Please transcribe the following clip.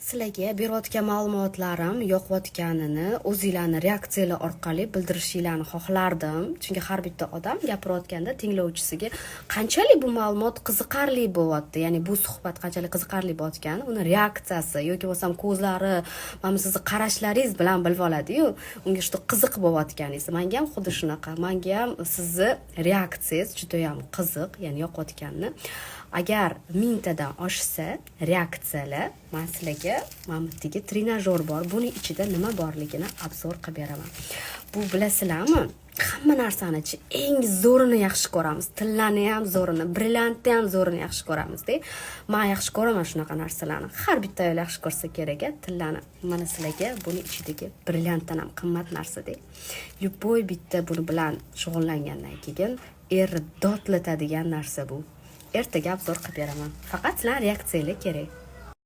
Sizlarga berayotgan ma'lumotlarim yoqayotganini o'zinglarni reaksiyalar orqali bildirishinglarni xohlardim, chunki har bitta odam gapirayotganda tinglovchisiga qanchalik bu ma'lumot qiziqarli bo'lyapti, ya'ni bu suhbat qanchalik qiziqarli bo'layotgani uni reaksiyasi yoki bo'lmasam ko'zlari, mana sizni qarashlaringiz bilan bilib oladiyu unga что qiziq bo'layotganingiz. Manga ham xuddi shunaqa, manga ham sizni reaksiyangiz judayam qiziq, ya'ni yoqayotganini. Agar 1000 tadan oshsa reaksiyalar, man sizlarga mana bu yerdagi trenajyor bor, buni ichida nima borligini обзор qilib beraman. Bu, bilasizlarmi, hamma narsanichi eng zo'rini yaxshi ko'ramiz, tillani ham zo'rini, brilliantni ham zo'rini yaxshi ko'ramizda. Man yaxshi ko'raman shunaqa narsalarni, har bitta ayol yaxshi ko'rsa kerak a tillani. Mana sizlarga buni ichidagi brilliantdan ham qimmat narsada. Любой bitta buni bilan shug'ullangandan keyin erni dodlatadigan narsa bu. Ertaga обзор qilib beraman, faqat sizlarni reaksiyalar kerak.